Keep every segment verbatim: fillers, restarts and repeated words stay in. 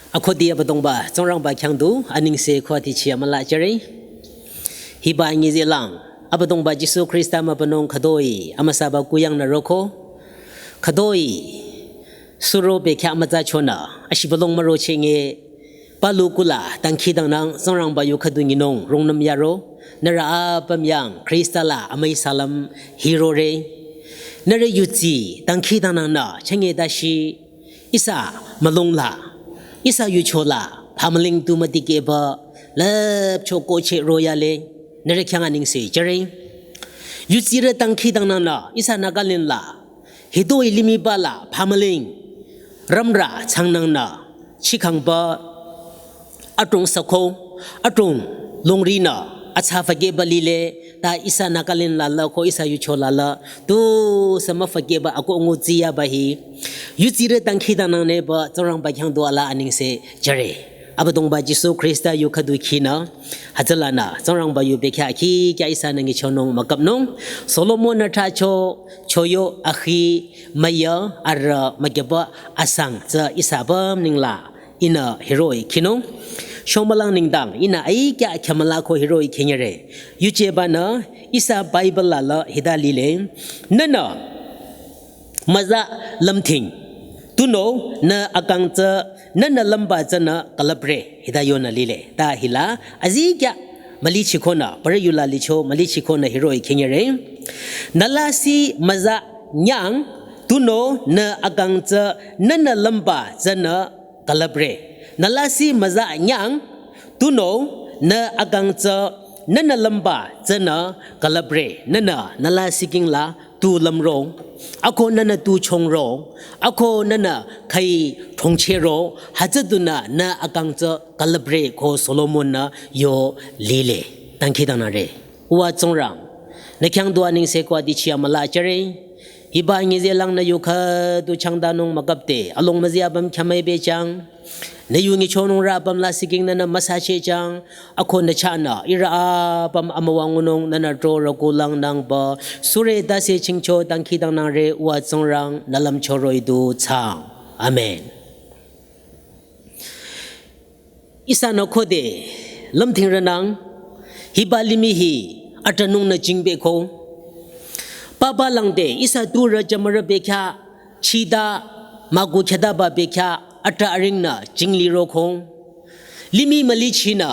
Akhudi Abüdongba Tsingrangba khyang du anengse khütichi amüla jüre. Hiba nyizelang Abüdongba Jisu Khrista mübünung khütoi amüsaba kuyang nü roko. Khütoi suro bekhyah mütsachonü ashibülung müro chenge. Palu kula dangkhidangnang Tsingrangba yu khüdu nyinung rungnüm yaro. Nührü apüm yang Khrista la amüi salam hirore. Nührü yutsi dangkhidangnangnü chenge dashi ihsa mülung la, ihsa yucho la phamüling tu mütikehba lüpcho kohcheh royale. Nührü khyang anengse jüre. Yutsirü dangkhidangnangnü ihsa Nagaland la hitoi limihba la phamüling rümrü changnangnü chikhangba adrong sako, adrong longrinü atsa fükehba lile. Ta ihsa Nagaland la la ko ihsa yucho la la tusü müfükehba akoh ngutsiyaba hi yutsirü dangkhidangnangneba Tsingrangba khyang du ala anengse jüre. Abüdongba Jisu Khrista yu khüdu khinü hütsülanü Tsingrangba yu bekhyah khikhyah ihsanü nyichonung müküpnung. Solomon-nü thracho choyo akhi müya arüh mükyüba asang tsü ihsa apüm nengla ihnü hiroh-i khinung. Shomülang nengdang ihnü aikya khyamüla ko hiroh-i khinyere. Yuchebanü ihsa Bible la la hita lile. Nühnü müza lümthing, tunüo nü akang tsü nühnü lümba tsünü külüpre, hita yonü lile. Ta hila azikya mülichikonü, parü yula licho mülichikonü hiroh-i khinyere. Nü lasih müza nyang, tunüo nü akang tsü nühnü lümba tsünü külüpre. Nü lasih müza nyang, tunüo nü akang tsü nühnü lümba tsünü külüpre. Nühnü nü lasih king la tu lümro, ako nühnü tu chongro, ako nühnü khai thongchehro, hütsüdunü nü akang tsü külüpre ko Solomon-nü yo lile. Dangkhidangnangre. Uwa Tsingrang, nü khyang du anengse khütichi amüla jüre. Hiba nyizelang nü yu khüdu changdanung müküpde, along müzi apüm khyamüi bejang. Nü yu nyichonungrü apüm lasih king nühnü müsachehjang. Ako nü chahnü ihrü apüm amüwa ngunung nühnü tro rükulang nangba sure tase chingcho dangkhidangnangre uwa Tsingrang nü lümcho roh-i du thsaang. Amen. Ihsanü khode lümthingrünang hiba limih hi atrünungnü jingbeko. Papa langde ihsa turü jümürü bekhyah chita müku khyataba bekhyah atrü aringnü jingliroko. Limih mülichinü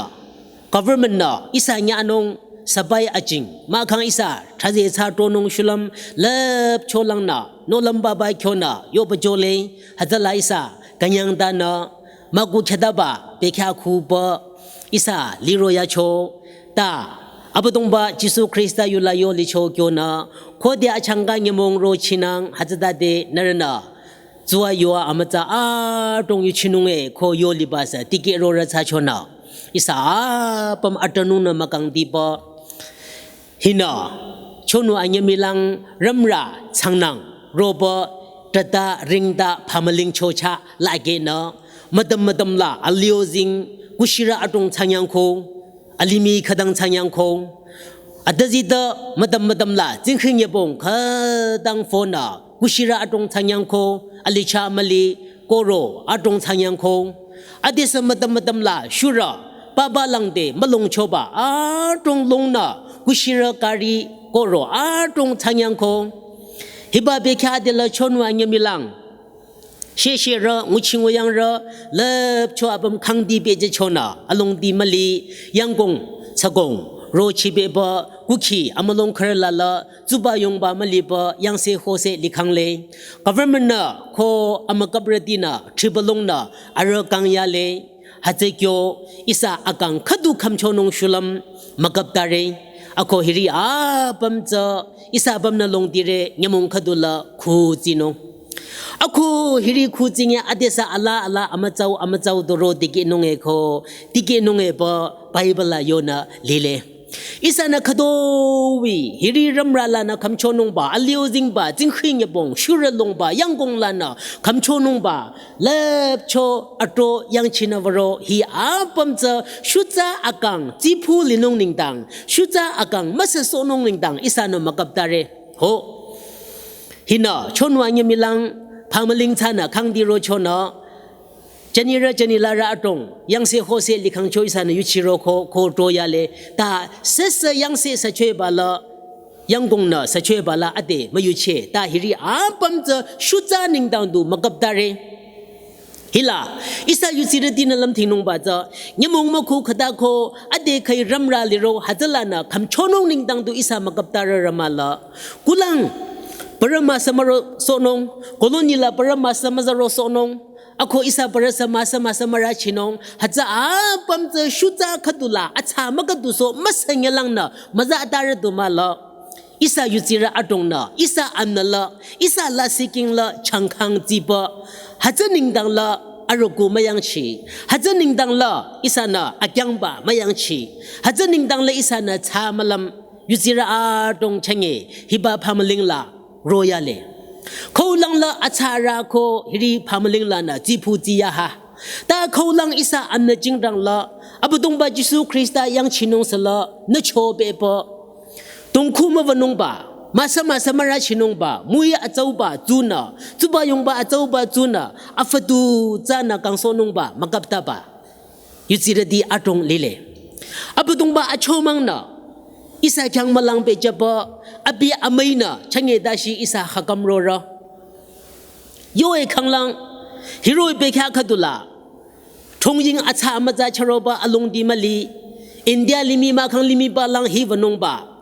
government-nü ihsa nyanung sabai ajing mahkhang ihsa thraze thsa tronung shulüm lüpcholangnü nohlüm papa kyonü yoba jole. Hütsüla ihsa künyangtanü müku khyataba bekhyah khuba ihsa liro yacho. Ta Abüdongba Jisu Khrista yula yo licho kyonü khode achangka nyümong rochinang hütsütade nührünü tsüwa yowa amütsa adrong yuchinunge ko yo libasü tikeh rorü thsachonü ihsa apüm atrünungnü mükangdiba hinü chonu anyümilang rümrü changnang roba trata ringta phamüling chocha lagenü müdüm müdüm la alio zing kushirü adrong thsanyangko, alimih khütang thsanyangko. Adüzita müdüm müdüm la tsingkhing yebong khütang phonü kushirü adrong thsanyangko, alicha müli koro adrong thsanyangko. Adesü müdüm müdüm la shurü papa langde mülongchoba adrong longnü kushirü kari koro adrong thsanyangko. Hiba bekhyah adela chonu anyümilang shesherü nguchi nguyangrü lüpcho apüm khangdi bejüchonü alongdi müli yangkong tsakong rochibeba kukhi amülong khürü lala tsuba yongba müliba yangse hose likhangle. Government-nü ko amüküprütinü thribalongnü arüh kangyale. Hütsü kyo ihsa akang khüdu khümchonung shulüm müküptare. Ako hiri apüm tsü ihsa apümnü longdire nyümong khüdula khutsinung. Ako hiri khutsinge adesü ala ala amütsau amütsau doro dikehnunge ko dikehnungeba Bible la yonü lile. Ihsanü khütoi hiri rümrü lanü khümchonungba alio zingba tsingkhing yebong shurü longba yangkong lanü khümchonungba lüpcho atro yangchinü würo hi apüm tsü shutsa akang tsiphu linung nengdang shutsa akang müsüsohnung nengdang ihsanü müküptare. Ho hinü chonu anyümilang phamüling thsanü khangdi rochonü Jünirü jünilarü adrong, yangse hose likhangcho ihsanü yuchiro ko, ko tro yale, ta sese yangse süchoeba la, yangkong nü süchoeba la ade müyuche, ta hiri apüm tsü shutsa nengdang du mükaptare. Hila, ihsa yutsirütinü lümthingnungba tsü, nyümong mükhu khüta ko, ade khai rümrü liro, hütsülanü khümchonung nengdang du ihsa mükaptare rümüla. Kulang, parü müsa müro sohnung, colony la parü müsa müzaro sohnung, ako ihsa parü sü müsa müsa mürüchinung, hütsü apüm tsü shutsa khüdula, atsa mükhüdu so müsa nyelangnü, müza atare du müla. Ihsa yutsirü adrongnü, ihsa amnü la, ihsa lasihking la changkhang tsipü, hütsü nengdang la arüku müyangchi, hütsü nengdang la ihsanü akyangba müyangchi, hütsü nengdang la ihsanü tsa mülüm, yutsirü adrong chünye, hiba pümüling la, royale. Khaulang la atsarü ko hiri pümüling lanü tsipu tsiyaha. Ta khaulang ihsa amnü jingdang la, Abüdongba Jisu Khrista yangchinung sala, nü chobepü. Tongkhu müwünungba, müsa müsa mürüchinungba, müi atsauba tsunü, tsuba yongba atsauba tsunü, afü du tsünü kangsohnungba, mükaptaba. Yutsirüti adrong lile. Abüdongba achomangnü, ihsa khyang mülang pehjüpü, abi amüinü, chünye dashi ihsa khakam rorü. Yoe khanglang, hiroh-i bekhyah khüdula, thongying atsa amütsa chüroba alongdi müli, India limih mahkhang limih balang hi wünungba.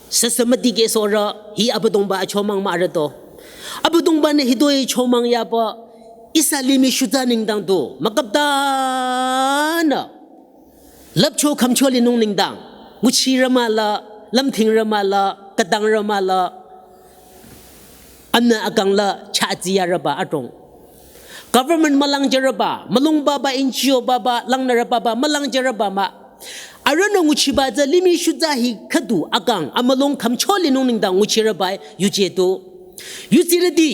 Sese mütikehsohrü hi Abüdongba achomang mürüto. Abüdongbanü hitoi chomang yaba ihsa limih shutsa nengdang du mükaptanü. Lüpcho khümcho linung nengdang. Nguchirü müla, lümthingrü müla, khütangrü müla. Amnü akang la chah tsiyarüba adrong. Government mülangjürüba, mülungbaba, N G O baba, langnürübaba, mülangjürüba mah. Arühnü nguchiba tsü limih shutsa hi khüdu akang, amülung khümcho linung nengdang nguchirüba yuje tu. Yutsirüti,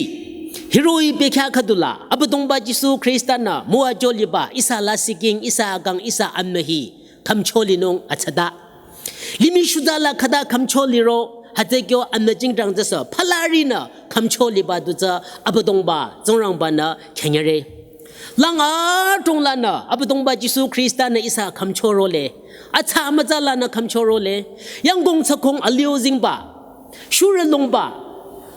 hiroh-i bekhyah khüdula, Abüdongba Jisu Khrista nü, müwajü liba, ihsa lasihking, ihsa akang, ihsa amnü hi, khümcho linung atsata. Limih shutsa la khüta khümcho liro, hütsü kyo amnü jingdang tsüsü, phalarünü khümcho liba du tsü Abüdongba, Tsingrangbanü khenyere. Lang adrong lanü, Abüdongba Jisu Khrista nü ihsa khümcho role. Atsa amütsa lanü khümcho role. Yangkong tsakong alio zingba. Shurü longba.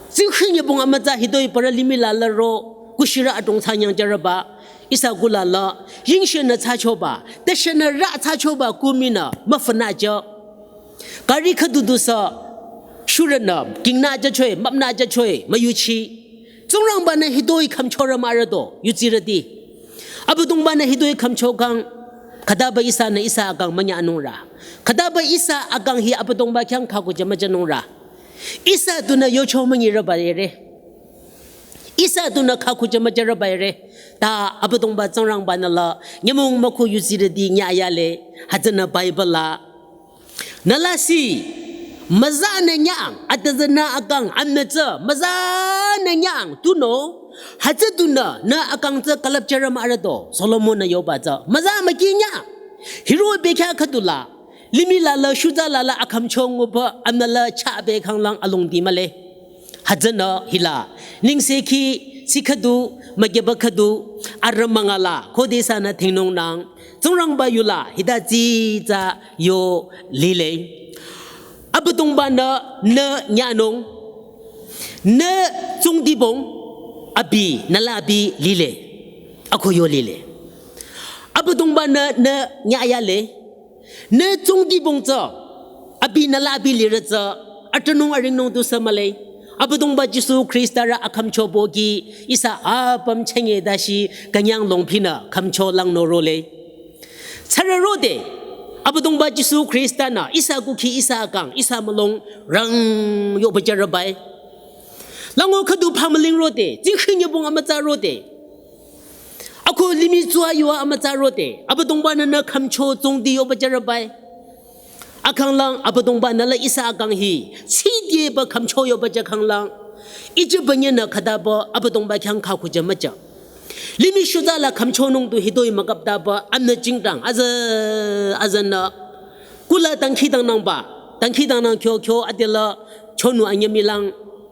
Zingkhi nyübong amütsa hitoi parü limih la la ro. Kushirü adrong tsü nyangjürüba. Ihsa kula la, yingshenü tsachoba, teshenü rü tsachoba kuminü, müfünajü. Gari khüdu du sü, shurünü, kingnajü choi, müpnajü choi, müyuchi. Tsingrangbanü hitoi khümchorü mürüto, yutsirüti. Abüdongbanü hitoi khümcho kang, khütaba ihsanü ihsa akang münyanungrü. Khütaba ihsa akang hi Abüdongba khyang khakujü müjünungrü. Ihsa dunü yocho münyirüba yere. Ihsa dunü khakujü müjürüba yere. Ta Abüdongba Tsingrangbanü la, nyümong mükhu yutsirüti nyayale, hütsünü Bible la. Nü lasih, müzanü nyang, atüzünü akang, amnü tsü, müzanü nyang, tunüo, hütsü dunü, nü akang tsü külüpjürü mürüto, Solomon nü yoba tsü, müza müki nyang. Hiroh-i bekhyah khüdula, limih la la, shutsa la la, akhümcho ngupü, amnü la chah be khanglang alongdi mühle. Hütsünü hila, nengsekhi, sikhüdu, mükyeba khüdu, arü münga la, khode ihsanü thingnungnang, Tsingrangba yula, hita tsitsa yo lile. Abüdongbanü, nü nyanung, nü tsungdibong, abi, nü la abi lile. Ako yo lile. Abüdongbanü, nü nyayale, nü tsungdibong tsü, abi nü la abi lirü tsü, atünung aringnung du sü mühle. Abüdongba Jisu Khrista rü akhümcho boki, ihsa apüm chünye dashi, künyang longphinü, khümcho lang nü role. Tsürü rode, Abüdongba Jisu Khrista nü, ihsa kukhi, ihsa akang, ihsa mülung, rang yoba jürübai. Lango khüdu pümüling rode, zingkhi nyübong amütsa rode. Ako limih tsua yua amütsa rode, Abüdongbanü nü khümcho tsungdi yoba jürübai. Akhanglang Abüdongbanü la ihsa akang hi, tsidiba khümcho yoba jü khanglang. Ijü bünyenü khütaba Abüdongba khyang khakujü müjü. Limih shutsa la khümchonung du hitoi mükaptaba amnü jingdang, aza, azanü. Kula dangkhidangnangba, dangkhidangnang kyo kyo adela, chonu anyümilang,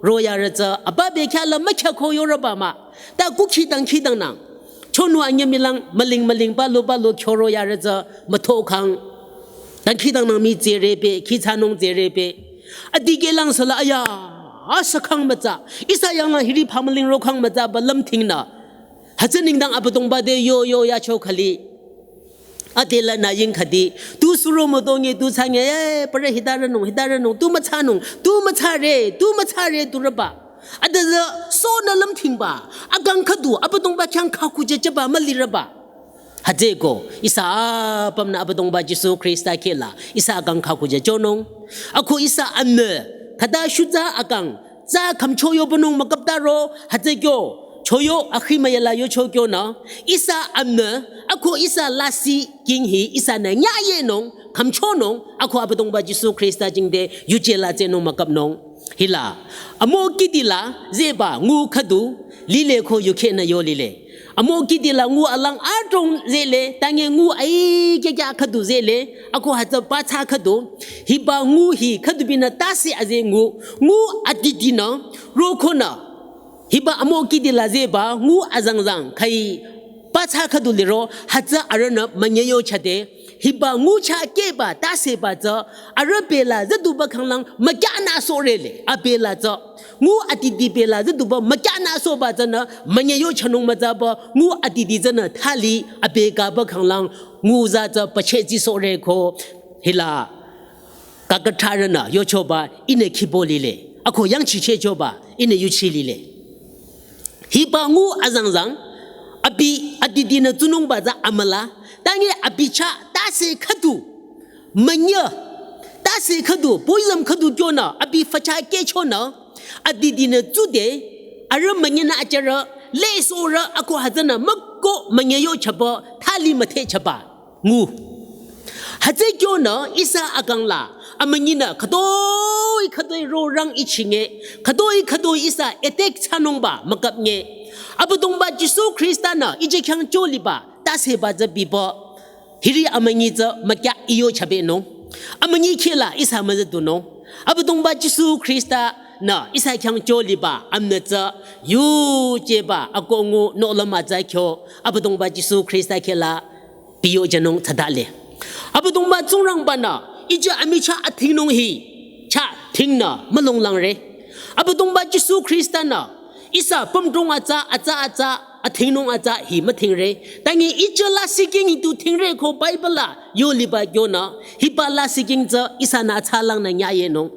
royarü tsü, aba bekhyah la mükhya ko yorüba mah. Ta kukhi dangkhidangnang. Chonu anyümilang müling müling palu palu kyoro yarü tsü mütho khang. Dangkhidangnang mi tsere pe, khi thsanung tsere pe. Adikehlang sala aya, asakhang mütsa. Ihsa yanglang hiri phamüling rokhang mütsa ba lümthingnü. Hütsü nengdang Abüdongba te yo yo yacho khali. Adela na ying khadi. Tu suro müdonge, tu thsange, eh, pare hidaranung, hidaranung, tu mütsanung, tu mütsare, tu mütsare, tu rüba. Adela so nü lümthingba. Akang khüdu, Abüdongba khyang khaku je jaba mali rüba. Hütsüko, ihsa apümnü Abüdongba Jisu Khrista khehla, ihsa akang khaku je jonung. Ako ihsa amnü, khüta shutsa akang, tsü khümcho yo bünung mükaptaro, hütsü kyo, choyo akhi müyala yocho kyonü, ihsa amnü, ako ihsa lasih king hi, ihsanü nyayenung, khümchonung, ako Abüdongba Jisu Khrista jingte, yuje la tsenung mükapnung. Hila, amo kidila, zeba, ngu khüdu, lile ko yukhenü yo lile. Amo kidila ngu alang adrong zele, tange ngu ai kya kya khüdu zele, ako hütsü patsa khüdu, hiba ngu hi khüdu binü tase aze ngu, ngu adidinü, rokhonü, hiba amo kidila zeba, ngu azangzang, khai patsa khüdu liro, hütsü arünü münyeyo chade, hiba ngu cha keba, taseba tsü, arüh bela züduba khanglang, mükyana sorele, abela tsü. Ngu adidi bela züduba, mükyana soba tsünü, münyeyo chanung mütsaba, ngu adidi tsünü, thali, abekaba khanglang, ngu za tsü, pache zi sore ko, hila, kakatharünü, yochoba, ihnü khibo lile, ako yangchiche choba, ihnü yuchi lile. Hiba ngu azangzang, abi, adidinü tsunungba tsü amüla, tange abi cha, tase khüdu, münye, tase khüdu, poison khüdu kyonü, abi facha kechonü, adidinü tsude, arüh münyenü achara, le sora, ako hütsünü, müko münyeyo chaba, thali müthe chaba, ngu. Hütsü kyonü, ihsa akang la, amünyinü, khütoi, khütoi ro rang ichinge, khütoi, khütoi ihsa attack thsanungba, mükapnge. Abüdongba Jisu Khrista nü, ije khyang choliba, taseba tsü biba, hiri amünyi tsü mükya iyo chabenung. Amünyi khehla ihsa müzüdunung. Abüdongba Jisu Khrista nü ihsa khyang choliba amnü tsü yujeba akongu nohlama tsü kyo. Abüdongba Jisu Khrista khehla biyo janung tsadale. Abüdongba Tsingrangba nü ije amichah athingnung hi cha thingnü mülonglangre. Abüdongba Jisu Khrista nü ihsa pümdrong atsa, atsa, atsa, athingnung atsa hi müthingre. Tangi ije lasih king hi tu thingre ko Bible la yoliba kyonü, hiba lasih king tsü ihsanü atsalangnü nyayenung.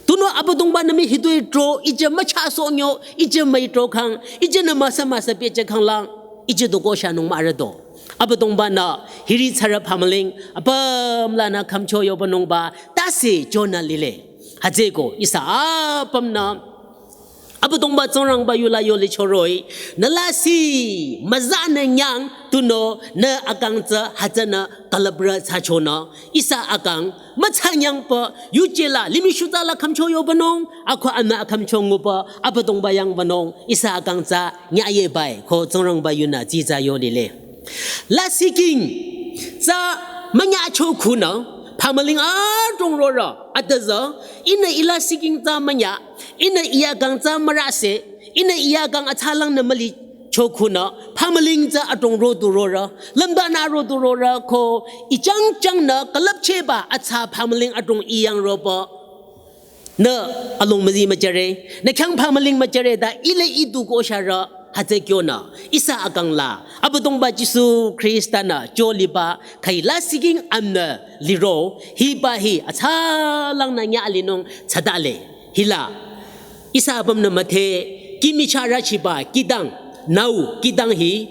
Tunüo Abüdongba nü mii hitoi tro, ije müchah sonyo, ije müi tro khang, ije nü müsa müsa pehjü khanglang, ije doko shanung mürüdo. Abüdongba nü hiri tsara phamüling, apüm lanü khümcho yobanungba, tase jonü lile. Hütsüko, ihsa apümnü, Abüdongba Tsingrangba yula yoli choroi, nü lasih, müzanü nyang, tunüo, nü akang tsü, hütsünü, külüprü thsachonü, ihsa akang, mütsanyangpü, yujela, limih shutsala khümcho yobanung, ako anü akhümcho nguba, Abüdongba yangbanung, ihsa akang tsü, nyayebai, ko Tsingrangba yunü, tsitsa yolile. Lasih king, tsü münyacho khunü, phamüling adrong rorü, atüzü, ihnü i lasih king tsü münya, ihnü i akang tsü mürase, ihnü i akang atsalangnü mülicho khunü, phamüling tsü adrong rodu rorü, lümbanü rodu rorü ko, ichangchangnü külüpcheba atsa phamüling adrong iyang roba. Nü along müzi müjüre, nü khyang phamüling müjüre ta ile idu ko sharü, hütsü kyonü, ihsa akang la, Abüdongba Jisu Khrista nü, joliba, khai lasih king amnü, liro, hiba hi, atsalangnü nya alinung, tsadale, hila, ihsa apümnü müthe, kih michah rachiba, kihdang, nao, kihdang hi,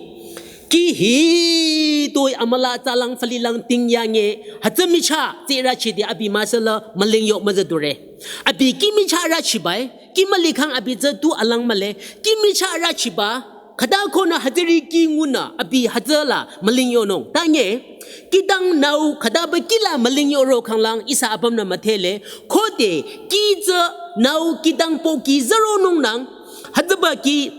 kih hitoi amüla tsalang falilang ting yange, hütsü michah, tsü rachide abi müsala, müling yo müzüdure. Abi kih michah rachibai, kih mülikhang abi tsü tu alang mühle, kih michah rachiba, khüta konü hütsüri kih ngunü, abi hütsüla müling yonung. Tangi, kihdang nao khütaba kihla müling yoro khanglang ihsa apümnü müthele, khode kih tsü nao kihdang po kih züronung nang, hütsüba kih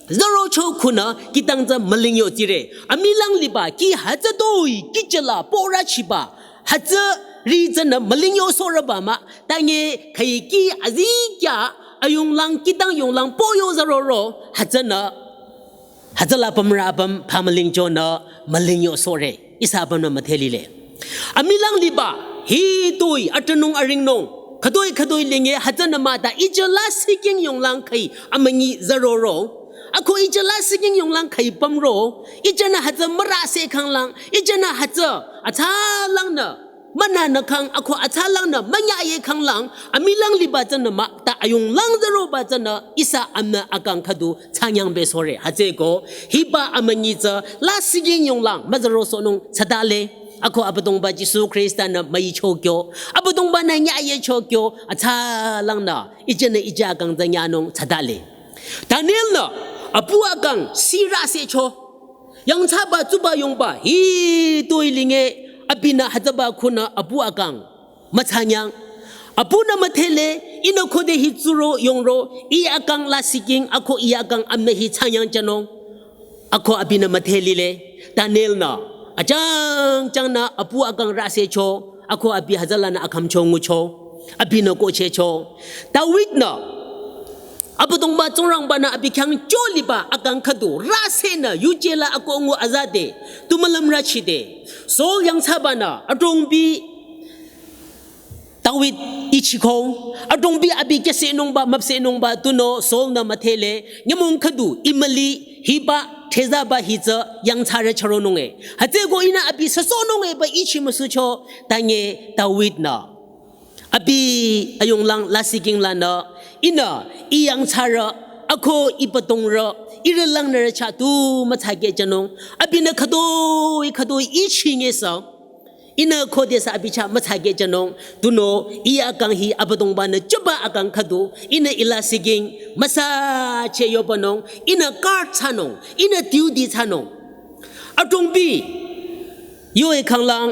zürocho khunü kihdang tsü müling yotsire. Amilang liba kih hütsütoi kih jela po rachiba, hütsüri tsünü müling yosorüba mah, tangi khai kih azikya ayunglang kihdang yunglang po yozüroro, hütsünü Hütsüla pümrü apüm phamüling chonü müling yosohre. Ihsa apümnü müdhelile. Amilang liba, hitoi, atünung aringnung. Khütoi khütoi linge, hütsünü mahta, ijü lasih king yonglang khai, amünyi züroro. Ako ijü lasih king yonglang khai pümro. Ijünü hütsü mürase khanglang. Ijünü hütsü, atsalangnü. Münanü khang ako atsalangnü münyaye khanglang, amilang liba tsünü mahta ayonglang züroba tsünü ihsa amünyi akang khüdu thsanyang besohre. Hütsüeko, hiba amünyi tsü lasih king yonglang müzürosohnung thsadale. Ako Abüdongba Jisu Khrista-nü müicho kyo. Abüdongba-nü nyaye cho kyo. Atsalangnü ijünü ijü akang tsü nyanung thsadale. Daniel-nü apu akang sirase cho. Yangthsaba tsuba yongba, hitoi linge, abinü hütsüba khunü apu akang müthsanyang. Apunü müdhele, ihnü khode hi tsuro yongro, ih akang lasih king, ako ih akang amünyi hi thsanyang jünung. Ako abinü müdhelile, Daniel-nü, achang changnü apu akang rase cho, ako abi hütsülanü akhümcho ngucho, abinü kohcheh cho. David-nü, Abüdongba Tsingrangba-nü abi khyang cho liba akang khüdu, rasenü, yuje la akoh ngu azade, tu mülüm rachide. Saul yangthsabanü, adrongbi David ichiko, adrongbi abi kyasenungba, müpsehnungba, tunüo Saul-nü müdhele, nyümong khüdu, imüli, hiba, thezaba hi tsü, yangthsarü chüronunge. Hütsüeko ihnü abi süsohnunge ba ichi müsucho, tange David-nü. Abi ayonglang lasih king lanü, ihnü, ih yangthsarü, ako ih abüdongrü, ihrü langnürü chah tu müthsakeh jünung, abinü khütoi khütoi ichi ngesü, ihnü khodesü abi chah müthsakeh jünung, tunüo ih akang hi Abüdongba-nü jüba akang khüdu, ihnü ih lasih king, müsache yobanung, ihnü guard thsanung, ihnü duty thsanung. Adrongbi, yoe khanglang,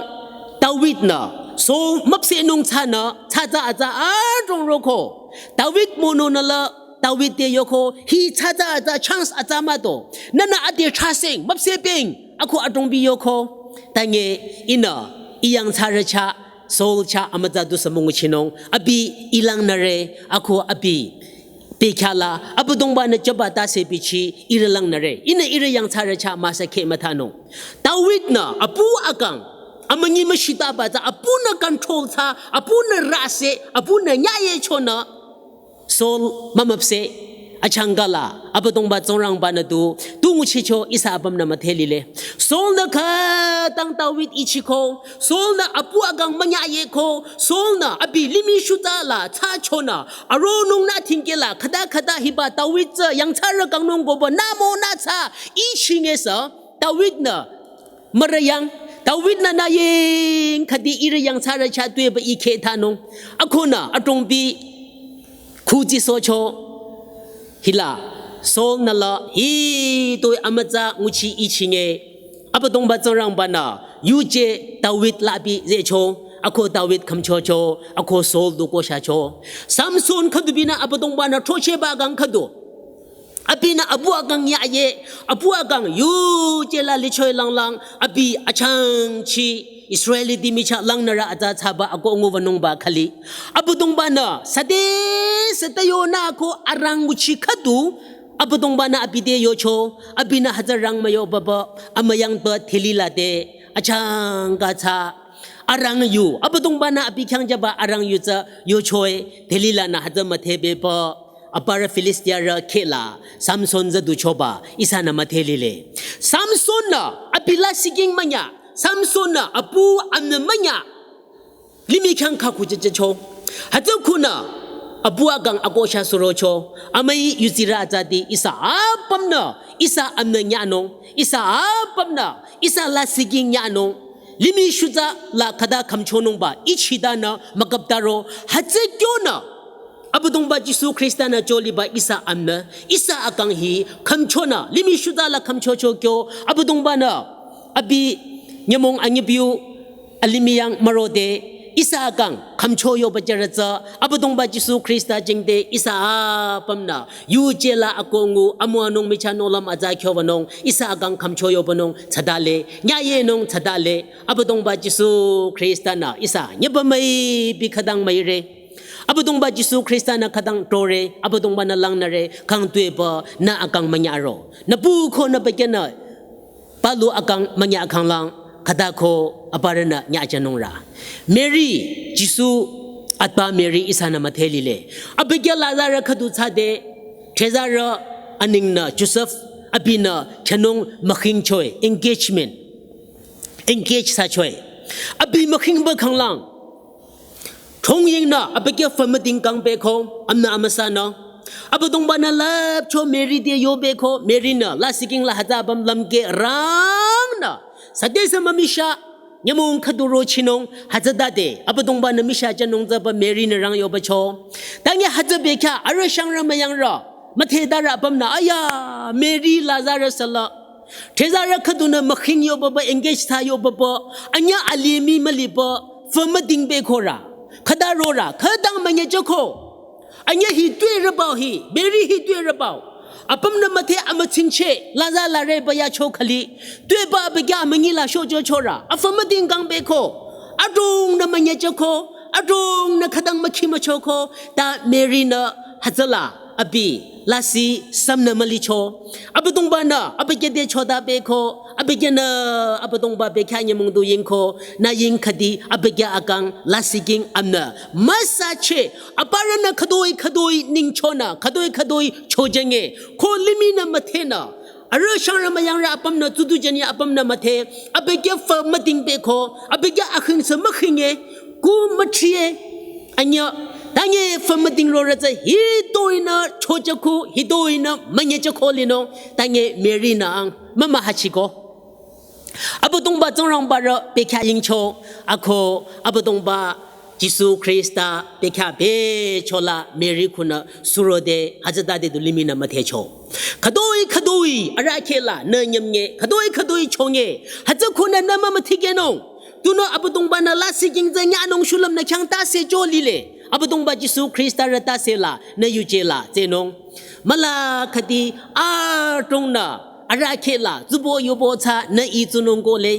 David-nü, Saul müpsehnung thsanü, thsathsa atsa adrong roko. David mononü la, David te yoko, hi thsathsa atsa chance atsa mado. Nühnü ade thsaseng, müpsehpeng, ako adrongbi yoko. Tange ihnü, ih yangthsarü chah, Saul chah amütsa du sümünguchinung, abi ih langnüre, ako abi. Bekhyah la, Abüdongba-nü jüba tase bichi, ihrü langnüre. Ihnü ihrü yangthsarü chah müsakheh müthanung. David-nü, apu akang, amünyi müshitaba tsü, apunü control thsa, apunü rase, apunü nyaye chonü, Saul mümüpseh, achangkala, Abüdongba Tsingrangba-nü du, tu nguchicho ihsa apümnü müdhelile. Saul-nü khütang David ichiko, Saul-nü apu akang münyayeko, Saul-nü abi limih shutsa la thsachonü, aronung nü thingkela, khüta khüta hiba David tsü yangthsarü kangnung koba nü mo nü thsa, ichi ngesü, David-nü, mürü yang, David-nü nü ying khüdi ihrü yangthsarü chah tuepü ih kheh thanung. Akonü, adrongbi, khuji sohcho, hila, Saul-nü la, hitoi amütsa nguchi ichi nge, Abüdongba Tsingrangba-nü, yuje David la abi zehcho, ako David khümchocho, ako Saul du kohshacho. Samson khüdu binü Abüdongba-nü throchehba akang khüdu. Abinü apu akang yaye, apu akang yuje la lichoi langlang, abi achangchi, Israelrüti michah langnürü atsa thsaba akoh ngubanungba khali. Abüdongba-nü, sade sade yonü ako arang nguchi khüdu, Abüdongba-nü abi te yocho, abinü hütsü rang müyobaba, amüyangba theli lade, achangka thsa, arang yu, Abüdongba-nü abi khyang jüba arang yu tsü yochoe, theli lanü hütsü müdhebeba, aparü Filistiarü khehla, Samson tsü duchoba, ihsanü müdhelile. Samson-nü, abi lasih king münya, Samson-nü, apu amünyi münya, limih khyang khakhu jüjücho. Hütsü khunü, apu akang akohsha surocho, amüi yudsirü atsati, ihsa apümnü, ihsa amünyi nyanung, ihsa apümnü, ihsa lasih king nyanung, limih shutsa la khüta khümchonungba, ichidanü, mükaptaro, hütsü kyonü, Abüdongba Jisu Khrista-nü jüliba ihsa amünyi, ihsa akang hi, khümchonü, limih shutsa la khümchocho kyo, Abüdongba-nü, abi, nyümong anyibiu, alimih yang mürode, ihsa akang, khümcho yoba jürütsü, Abüdongba Jisu Khrista jingte, ihsa apümnü, yuje la akoh ngu, amüwanung michah nohlüm atsa kyobanung, ihsa akang khümcho yobanung, thsadale, nyayenung thsadale, Abüdongba Jisu Khrista-nü, ihsa, nyeba müipi khütang müire. Abüdongba Jisu Khrista-nü khütang trore, Abüdongba-nü langnüre, kang tuepü nü akang münyaro. Nü pu ko nü pekya nü palu akang münya akang lang, khüta ko aparünü nyajünung ra. Mary, Jisu atpa Mary ihsanü müdhe lile. Abükyü lazarü khüdu thsade, threzarü aningnü Joseph abinü khyünung mükhingchoe, engagement. Engage thsachoe. Abi mükhingba khanglang. Thongyingnü abükyü fü müding kang beko, amnü amüsanü. Abüdongba-nü lüpcho Mary te yo beko, Mary-nü lasih king la hütsü apüm lümkeh rangnü. Südesü mümüsha, nyümong khüdu rochinung, hütsütade, Abüdongba-nü müsha jünung tsüba Mary-nü rang yobacho. Tangi hütsü bekhyah, arüh shangrü müyangrü. Müdhetarü apümnü, aya, Mary Lazarus la. Threzarü khüdunü mükhing yobaba, engage thsa yobaba, anyüh alimih mülipü, fü müding beko ra. Khüta rorü, khütang münyejüko. Anyüh hi tuerübao hi, Mary hi tuerübao. Apümnü müdhe amütsingcheh, laza lareba yacho khali. Tuepü abükyü amünyi la shochochorü, afü müding kang beko. Adrongnü münyejüko, adrongnü khütang mükhi müchoko, ta Mary-nü hütsüla abi lasih sümnü mülicho. Abüdongba-nü, abükyü te chota beko, abükyünü, Abüdongba bekhyah nyümong du yingko, nü ying khüdi, abükyü akang lasih king amnü. Müsache, aparünü khüdoi khüdoi ningchonü, khüdoi khüdoi chojenge, ko limihnü müdhenü. Arüh shangrü müyangrü apümnü, tsudu jünyi apümnü müdhe, abükyü fü müding beko, abükyü akhingsü mükhinge, ku müthrie, anyüh, tangi fü müding rorü tsü, hitoinü chojüku, hitoinü münyejüko linung, tangi Mary-nü ang, mümühachiko. Abüdongba Tsingrangba rü bekhyah yingcho, ako, Abüdongba Jisu Khrista bekhyah bechola Mary kunü surode hütsütade du limihnü müdhecho. Khüdoi khüdoi arahkheh la nü nyümnge, khüdoi khüdoi chonge, hütsü kunü nü mümüdhikehnung. Tunüo Abüdongba-nü lasih king tsü nyanung shulüm nü khyang tase jolile. Abüdongba Jisu Khrista rü tase la, nü yuje la, tsenung. Müla khüdi adrongnü, arahkheh la, tsubo yobo tsü nü itsunung kohle.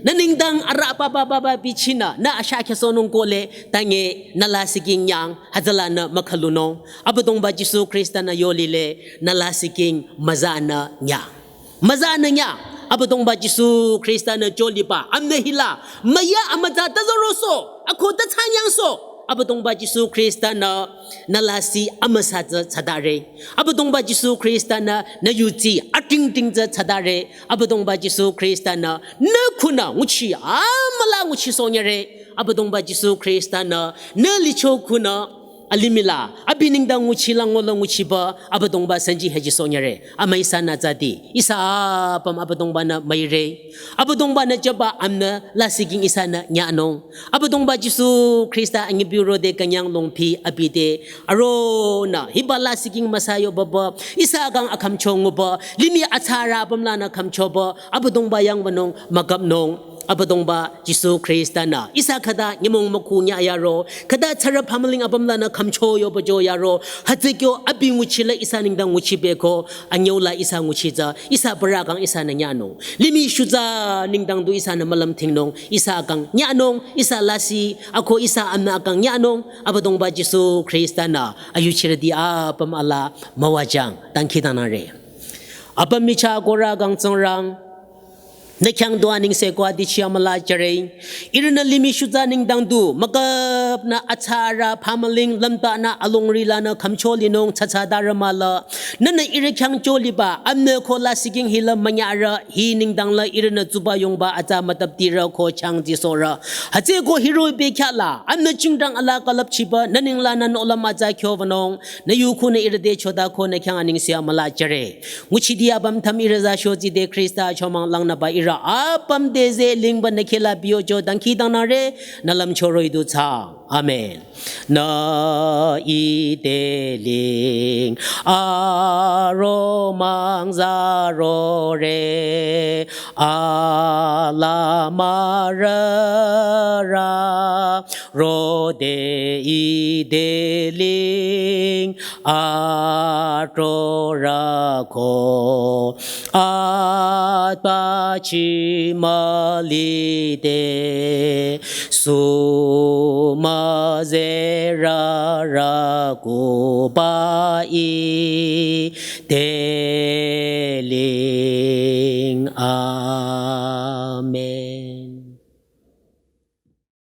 Nü nengdang arüh papa papa bichinü, nü asha khyasohnung kohle, tangi nü lasih king nyang, hütsülanü mükhalunung. Abüdongba Jisu Khrista-nü yolile, nü lasih king müzanü nyang. Müzanü nyang, Abüdongba Jisu Khrista-nü joliba, amnü hila, müyü amütsa tazoroso, ako tatsanyangso. Abüdongba Jisu Khrista-nü, nü lasih amüsa tsü thsadare. Abüdongba Jisu Khrista-nü, nü yudsi atingting tsü thsadare. Abüdongba Jisu Khrista-nü, nü kunü nguchi, amüla nguchisohnyüre. Abüdongba Jisu Khrista-nü, nü licho kunü, alimih la, abi nengdang nguchi la ngola nguchiba, Abüdongba sanji hajisohnyüre. Amüi ihsanü tsüdi, ihsa apüm Abüdongba-nü müire. Abüdongba-nü jüba amnü lasih king ihsanü nyanung. Abüdongba Jisu Khrista anyi bürode künyang longpi abi te. Aronü, hiba lasih king müsa yobaba, ihsa kang akhümcho nguba, limih atsarü apüm lanü khümchoba, Abüdongba yangbanung, mükapnung. Abüdongba Jisu Khrista-nü, ihsa khüta nyümong müku nyayaro, khüta tsarü pamaling apüm lanü khümcho yobajo yaro, hütsükyo abi nguchi la ihsa nengdang nguchi beko, anyüu la ihsa nguchi tsü, ihsa bürü kang ihsanü nyanung. Limih shutsa nengdang du ihsanü mülümthingnung, ihsa kang nyanung, ihsa lasih, ako ihsa amnü kang nyanung, Abüdongba Jisu Khrista-nü, ayuchirüti apüm ala müwajang, dangkhidangnangre. Apüm michah korü kang Tsingrang, nü khyang du anengse ko adichi amüla jüre. Ihrünü limih shutsa nengdang du, mükapnü atsarü pamaling lümtanü alongri lanü khümcho linung tsatsa darü müla. Nünü ihrü khyang joliba, amnü ko lasih king hila münyarü, hi nengdang la ihrünü tsuba yongba atsa mütaptirü ko changjisohrü. Hütsüeko hiroh-i bekhyah la, amnü jingdang ala külüpchiba, nü nengla nü nohlüm atsa khyobanung, nü yu kunü ihrü te chota ko nü khyang anengse amüla jüre. Nguchiti apüm tham ihrü za shotsi te Khrista achomang langnüba ihrü apüm te zeh lingba nü khehla biyocho dangkhidangnangre, nü lümcho roh-i du thsaang. Amen. Nü ite ling aromang zarore, ala mürürü rode ite ling Atrorü ko atbachi mülide sumüzerü rükuba I teling. Amen.